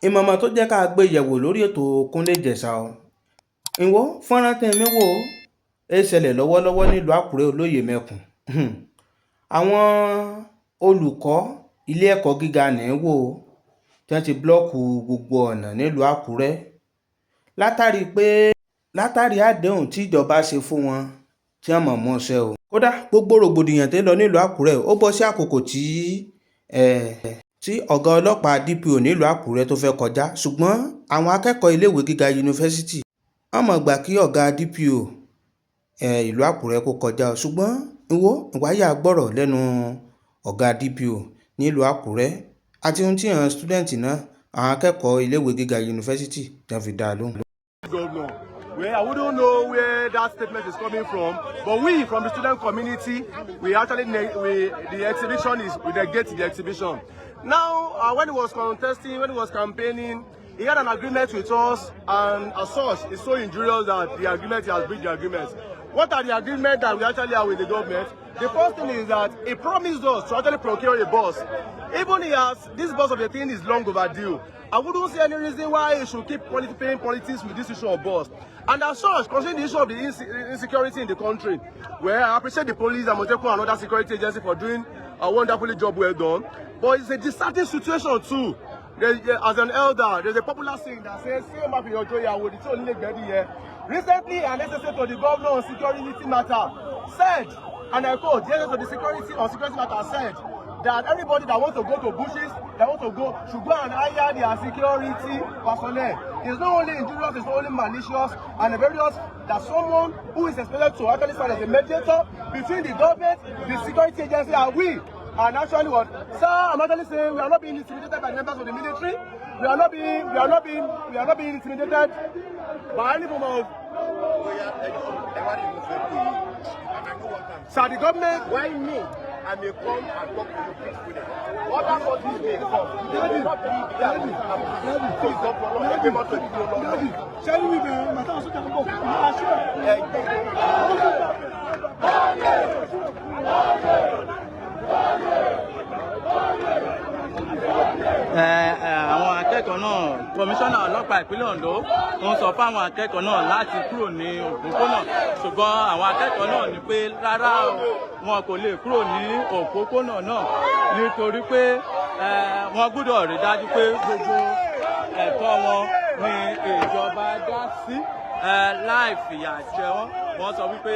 Ìmọ̀ọ́mọ̀ tó jẹ́ ká gbé yẹ̀wò lórí ètò Kúnlé Ìjẹ̀ṣà o. Ìwọ fọ́nrán tẹ́ mi wò ó ṣẹlẹ̀ lọ́wọ́lọ́wọ́ nílùú Àkúrẹ́ olóyè mẹ́kùn. Àwọn olùkọ́ ilé ẹ̀kọ́ gíga ní wò ó tí wọ́n ti block gbogbo ọ̀nà nílùú Àkúrẹ́ látàrí pé látàrí àdéhùn tí ìjọba ṣe fún wọn tí wọ́n mọ̀ mú ṣẹ o. Kódà gbogbo rògbòdìyàn tó ń lọ nílùú Àkúrẹ́ ó bọ́ sí àkókò tí ọ̀gá ọlọ́pàá DPO nílùú Àkúrẹ́ tó fẹ́ kọjá, ṣùgbọ́n àwọn akẹ́kọ̀ọ́ iléèwé gíga yunifásítì wọ́n mọ̀ gbà kí ọ̀gá DPO ìlú Àkúrẹ́ kó kọjá o. Ṣùgbọ́n ìwọ ìwáyà gbọ́rọ̀ lẹ́nu ọ̀gá DPO nílùú Àkúrẹ́ àti ohun tí àwọn student náà, àwọn akẹ́kọ̀ọ́ iléèwé gíga yunifásítì tí wọ́n fi dá a lóhùn. Governor. Well, I wouldn't know where that statement is coming from, but we from the student community, we actually we the exhibition is we negate the exhibition. Now, when he was contesting, when he was campaigning, he had an agreement with us, and as such, it's so injurious that the agreement, he has breached the agreement. What are the agreements that we actually have with the government? The first thing is that he promised us to actually procure a bus. Even he has this bus of the thing is long overdue. I wouldn't see any reason why he should keep playing politics with this issue of bus. And as such, concerning the issue of the insecurity in the country, where I appreciate the police and Amotekun and other security agency for doing a wonderfully job well done, but it's a disheartening situation too. As an elder, there's a popular saying that says, "Say ma fi ojo ìyàwó, the tí ò here." Recently, an SSA to the governor on security matter said, and I quote, the SSA to the security on security matter said that everybody that wants to go to bushes, that want to go, should go and hire their security personnel. It's not only injurious, it's not only malicious, and various that someone who is expected to actually serve as a mediator between the government, the security agency, and we. And actually what? Sir, I'm actually saying we are not being intimidated by the members of the military. We are not being intimidated by any form of. Ẹ wá ní ìlú fẹ́ pè é, and I know what I'm saying. Sir, the government. Why me? I may come and talk to you peacefully. Other countries may come. They may not be there. Please don't follow. Ẹgbẹ́ mọ́tò ní kí o lọ. Ṣẹ́rí wí bẹ̀rẹ̀ màtá àwọn sójà ń bọ̀ máa ṣe Ẹgbẹ́. Àwọn akẹ́kọ̀ọ́ náà, kọmíṣánná ọlọ́pàá ìpínlẹ̀ Ondo ń sọ fáwọn akẹ́kọ̀ọ́ náà láti kúrò ní òpópónà, ṣùgbọ́n àwọn akẹ́kọ̀ọ́ náà ní pé rárá o, wọn kò lè kúrò ní òpópónà náà nítorí pé wọ́n gbọ́dọ̀ rí dájú pé gbogbo ẹ̀tọ́ wọn ní ìjọba dá sí láì fìyà jẹ wọ́n. Wọ́n sọ wípé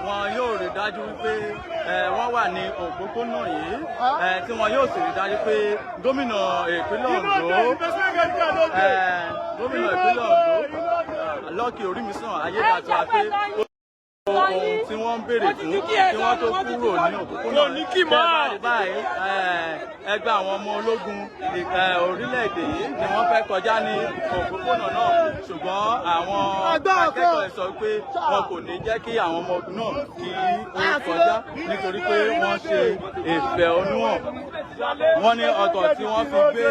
wọn yóò rí dájú wípé wọ́n wà ní òpópónà yìí, tí wọn yóò sì rí dájú pé gómìnà ìpínlẹ̀ Ondo, Lucky Orímisàn Ayédàtiwa, pé ohun tí wọ́n ń béèrè fún kí wọ́n tó kúrò ní òpópónà ní báyìí báyìí. Ẹgbẹ́ àwọn ọmọ ológun orílẹ̀-èdè yìí ni wọ́n fẹ́ kọjá ní òpópónà náà, ṣùgbọ́n àwọn akẹ́kọ̀ọ́ sọ pé wọn kò ní jẹ́ kí àwọn ọmọ ogun náà kí ó kọjá nítorí pé wọ́n ṣe ìfẹ̀hónúhàn. Wọ́n ní ọkọ̀ tí wọ́n fi gbé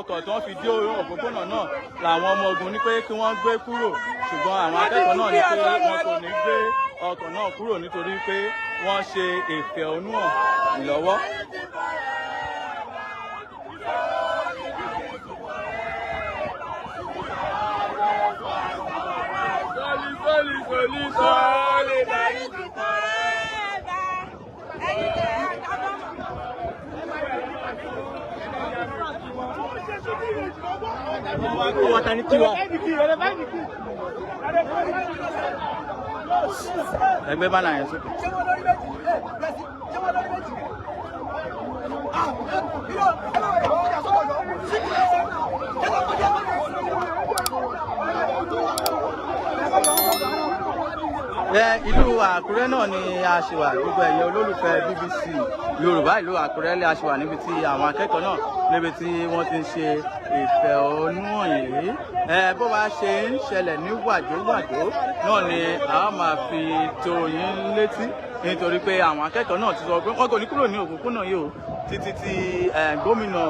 ọkọ̀ tí wọ́n fi dé òpópónà náà làwọn ọmọ ogun ní pé kí wọ́n gbé kúrò, ṣùgbọ́n àwọn akẹ́kọ̀ọ́ náà ní pé wọn kò ní gbé ọkọ̀ náà kúrò nítorí pé wọ́n ṣe ìfẹ̀hónúhàn lọ́wọ́. Sọ́ọ̀lì, sọ́ọ̀lì, sọ́ọ̀lì, sọ́ọ̀lì. Ẹgbẹ́ bánà yẹn sókè. Ìlú Àkúrẹ́ náà ni a ṣì wà. Gbogbo ẹ̀yin olólùfẹ́ BBC Yorùbá, ìlú Àkúrẹ́ lè a ṣì wà níbi tí àwọn akẹ́kọ̀ọ́ náà níbi tí wọ́n ti ń ṣe ìfẹ̀hónúhàn yìí. Bó bá ṣe ń ṣẹlẹ̀ ní wàjówàjó náà ni a máa fi tó yín létí, nítorí pé àwọn akẹ́kọ̀ọ́ náà ti sọ pé wọ́n kò ní kúrò ní òpópónà yìí o títí tí gómìnà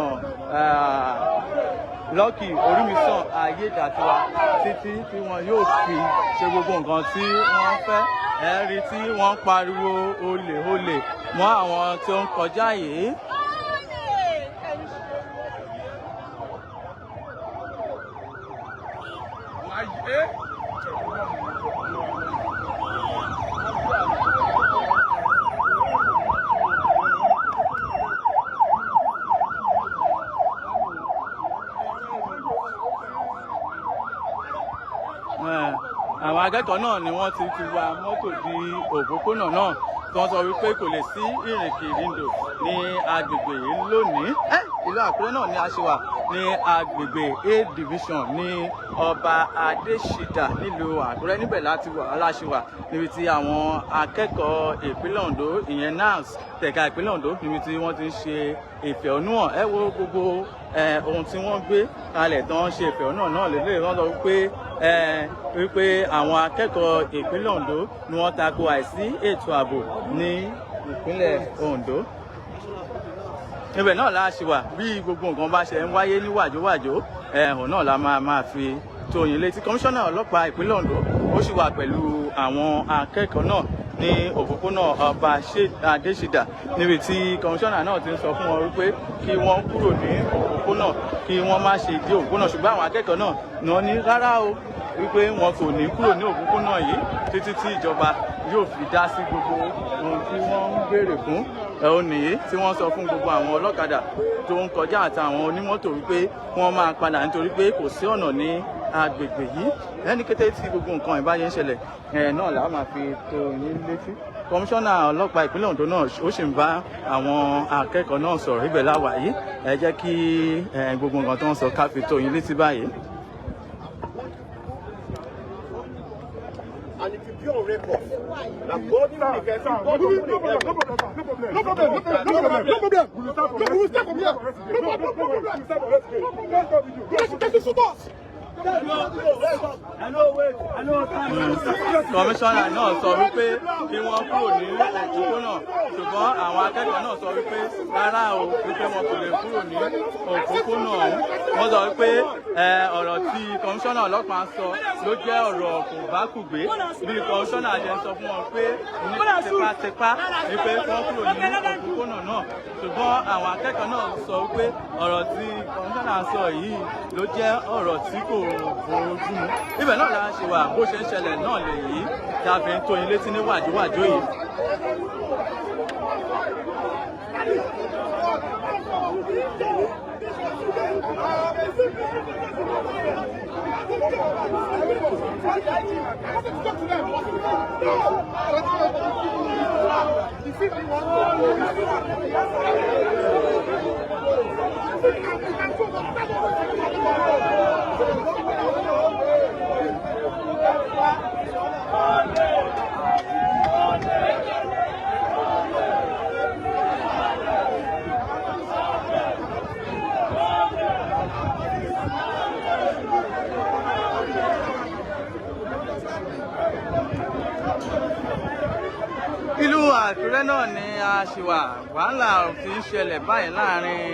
Lucky Orímisàn Ayédàtiwa títí tí wọn yóò fi ṣe gbogbo nǹkan tí wọ́n fẹ́. Ẹ rí tí wọ́n ń pariwo olè olè mọ́ àwọn tí ó ń kọjá yìí. Ayé. Àwọn akẹ́kọ̀ọ́ náà ni wọ́n ti wa mọ́tò di òpópónà náà, tí wọ́n sọ wípé kò lè sí ìrìnkèrindò ní agbègbè yìí lónìí. Ìlú Àkúrẹ́ náà ni a ṣe wà ní agbègbè A division ní Ọba Adésìdà nílùú Àkúrẹ́. Níbẹ̀ láti wà aláṣẹ wà níbi tí àwọn akẹ́kọ̀ọ́ ìpínlẹ̀ Ondo, ìyẹn NANS tẹ̀ka ìpínlẹ̀ Ondo, níbi tí wọ́n ti ń ṣe ìfẹ̀hónúhàn. Ẹ wo gbogbo ohun tí wọ́n gbé kalẹ̀ tán ṣe ìfẹ̀hónúhàn náà lélẹ̀. Wọ́n sọ wípé àwọn akẹ́kọ̀ọ́ ìpínlẹ̀ Ondo ni wọ́n tako àìsí ètò ààbò ní ìpínlẹ̀ Ondo. Ibẹ̀ náà la ṣe wà. Bí gbogbo nǹkan bá ṣe ń wáyé ní wàjówàjó, ẹ̀hún náà la máa fi tó yín létí. Kọmíṣánná ọlọ́pàá ìpínlẹ̀ Ondo ó sì wà pẹ̀lú àwọn akẹ́kọ̀ọ́ náà ní òpópónà Ọba Adésìdà, níbi tí kọmíṣánná náà ti ń sọ fún wọn wípé kí wọ́n kúrò ní òpópónà, kí wọ́n má ṣe dé òpópónà. Ṣùgbọ́n àwọn akẹ́kọ̀ọ́ náà ni wọ́n ní rárá o, wípé wọn kò ní kúrò ní òpópónà yìí títí tí ìjọba yóò fi dá sí gbogbo ohun tí wọ́n ń béèrè fún. Ẹ̀hún nìyí tí wọ́n sọ fún gbogbo àwọn ọlọ́kadà tó ń kọjá àtàwọn onímọ́tò wípé wọ́n máa padà, nítorí pé kò sí ọ̀nà ní agbègbè yìí. Ẹni kété tí gbogbo nǹkan ìbáyé ń ṣẹlẹ̀ ẹ̀ náà là á máa fi tó yín létí. Kọmíṣánná ọlọ́pàá ìpínlẹ̀ Ondo náà ó sì ń bá àwọn akẹ́kọ̀ọ́ náà sọ̀rọ̀. Ibẹ̀ láwà yìí. Ẹ jẹ́ kí gbogbo nǹkan tó ń sọ ká fi tó yín létí báyìí. And if you be on record, na God in the heaven, God No in the problem, heaven. no problem, no problem, no problem, no problem. We will start from, we will start from here. No problem, no problem. We will start from here. Let's shoot us. Kọmíṣánná náà sọ wípé kí wọ́n kúrò ní òpópónà, ṣùgbọ́n àwọn akẹ́kọ̀ọ́ náà sọ wípé rárá o, wípé wọn kò lè kúrò ní òpópónà ọ̀hún. Wọ́n sọ wípé ọ̀rọ̀ tí kọmíṣánná ọlọ́pàá ń sọ ló jẹ́ ọ̀rọ̀ kòbákùgbé. Bí kọmíṣánná ṣe ń sọ fún wọn pé ní tipátipá wípé wọ́n kúrò ní òpópónà náà, ṣùgbọ́n àwọn akẹ́kọ̀ọ́ náà sọ wípé ọ̀rọ̀ tí kọmíṣánná sọ yìí ló jẹ́ ọ̀rọ̀ tí kò bójú mu. Ibẹ̀ náà la ṣe wà. Bó ṣe ń ṣẹlẹ̀ náà lè yí tá a fi ń tó yín létí ní wàjúwàjú yìí. Ìlú Àkúrẹ́ náà ni a ṣì wà. Wàhálà tí ń ṣẹlẹ̀ báyìí láàrin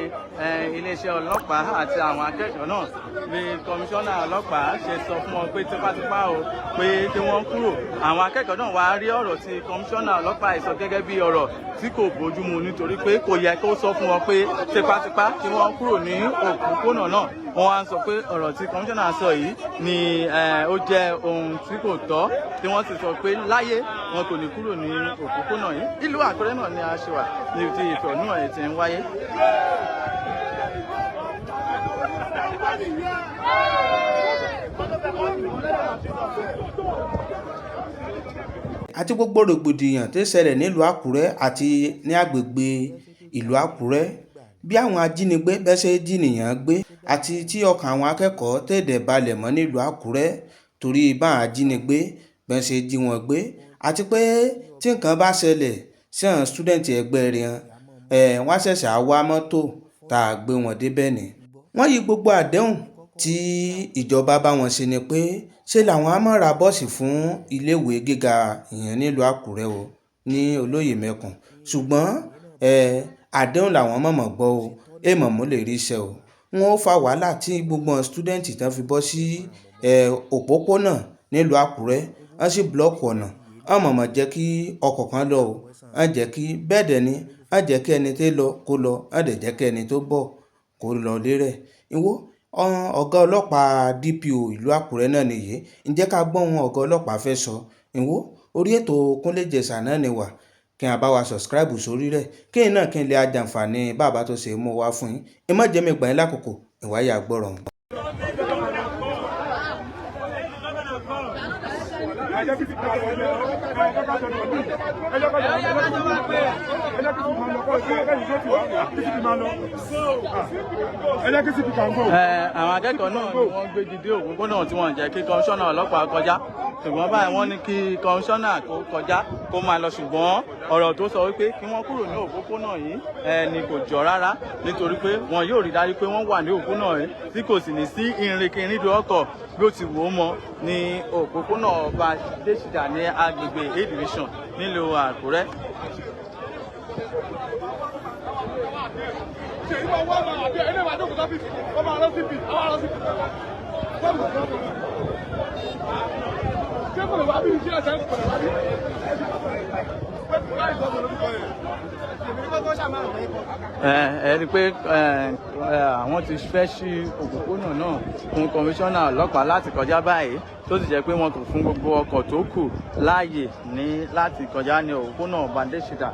iléeṣẹ́ ọlọ́pàá àti àwọn akẹ́kọ̀ọ́ náà. Bí kọmíṣánná ọlọ́pàá ṣe sọ fún wọn pé tipátipá o, pé kí wọ́n kúrò, àwọn akẹ́kọ̀ọ́ náà wá rí ọ̀rọ̀ tí kọmíṣánná ọlọ́pàá yìí sọ gẹ́gẹ́ bí ọ̀rọ̀ tí kò bójúmu, nítorí pé kò yẹ kó sọ fún wọn pé tipátipá kí wọ́n kúrò ní òpópónà náà. Wọ́n wá ń sọ pé ọ̀rọ̀ tí kọmíṣánná sọ yìí ni ó jẹ́ ohun tí kò tọ́, tí wọ́n sì sọ pé láyé wọn kò ní kúrò ní òpópónà yìí. Ìlú Àkúrẹ́ náà ni a ṣe wà níbi tí ìfẹ̀hónúhàn yìí ti ń wáyé. Àti gbogbo rògbòdìyàn tó ṣẹlẹ̀ nílùú Àkúrẹ́ àti ní agbègbè ìlú Àkúrẹ́, bí àwọn ajínigbé bẹ́ẹ̀ ṣe jìnnìyàn gbé, àti tí ọkàn àwọn akẹ́kọ̀ọ́ tèdè balẹ̀ mọ́ nílùú Àkúrẹ́ torí báwọn ajínigbé bẹ́ẹ̀ ṣe jí wọn gbé, àti pé tí nǹkan bá ṣẹlẹ̀ sí àwọn stúdẹ̀ǹtì ẹgbẹ́ rẹ̀ ẹ̀ wọ́n ṣẹ̀ṣẹ̀ á wá mọ́tò tá a gbé wọn débẹ̀ ni. Wọ́n yí gbogbo àdéhùn tí ìjọba bá wọn ṣe ni pé ṣe làwọn á máa ra bọ́ọ̀sì fún iléèwé gíga ìyẹn nílùú Àkúrẹ́ o ní Olóyè Mẹ́kùn, ṣùgbọ́n àdéhùn làwọn mọ̀mọ́ gbọ́ o, èèmọ̀ mú lè rí iṣẹ́ o. Wọn ó fa wàhálà tí gbogbo àwọn stúdẹ̀ǹtì tán fi bọ́ sí òpópónà nílùú Àkúrẹ́, wọ́n sì búlọ́ọ̀kù ọ̀nà, wọ́n mọ̀mọ́ jẹ́ kí ọkọ̀ kan lọ o, wọ́n jẹ́ kí bẹ́ẹ̀ dẹ̀ ni, wọ́n jẹ́ kí ẹni tó lọ kó lọ, wọ́n dẹ̀ jẹ́ kí ẹni tó bọ̀ kó lọ lérẹ̀. Ìwọ Ọ̀gá ọlọ́pàá DPO ìlú Àkúrẹ́ náà nìyí. Ǹjẹ́ ká gbọ́ ohun ọ̀gá ọlọ́pàá fẹ́ sọ? Ìwọ orí ètò Kúnlé Ìjẹ̀ṣà náà ni wà, kí a bá wa subscribe sórí rẹ̀, kí n náà kí n lè ajàǹfààní bàbá tó ṣe mú wá fún yín. Ẹ má jẹ́ mi gbà yín lákòókò ìwáyà gbọ́rọ̀ wọn. Ẹ jẹ́ kí ti pa ẹ ẹ ká jọ lọ bí ẹ jẹ́ ká jọ lọ bí ẹ jẹ́ kí ti máa lọ kọ́ ẹ jẹ́ kí ti máa lọ, ẹ jẹ́ kí ti kàn go. Àwọn akẹ́kọ̀ọ́ náà ni wọ́n gbé dìde òpópónà tí wọ́n jẹ́ kí kọmíṣánná ọlọ́pàá kọjá, ṣùgbọ́n báyìí wọ́n ní kí kọmíṣánná kó kọjá kó máa lọ, ṣùgbọ́n ọ̀rọ̀ tó sọ wípé kí wọ́n kúrò ní òpópónà yìí ni kò jọ rárá, nítorí pé wọn yóò rí dájú pé wọ́n wà ní òpópónà yìí tí kò sì ní sí ìrìnkìrìndò ọkọ̀ bí ó ti wò ó mọ ní òpópónà Ọba Adésìdà ní agbègbè A Division nílùú Àkúrẹ́. Ṣe ìwà wà máa àbí ẹni máa dókòó sáfìsì, wọ́n máa lọ síbi, àwọn máa lọ síbi. Ṣé kò lè wá bí iṣẹ́ ẹ̀ṣẹ̀ kò lè wá bí? Ẹ rí i pé àwọn ti fẹ́ ṣí òpópónà náà fún kọmíṣánná ọlọ́pàá láti kọjá báyìí, tó sì jẹ́ pé wọn kò fún gbogbo ọkọ̀ tó kù láàyè ní láti kọjá ní òpópónà Bandeshida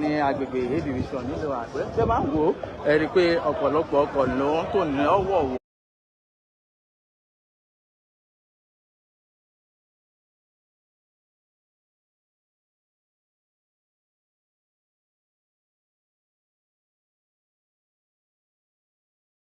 ní agbègbè A Division nílùú Àkúrẹ́. Tẹ́ bá ń wò ó, ẹ rí i pé ọ̀pọ̀lọpọ̀ ọkọ̀ ló ń tò ní ọ̀wọ̀ọ̀wọ́.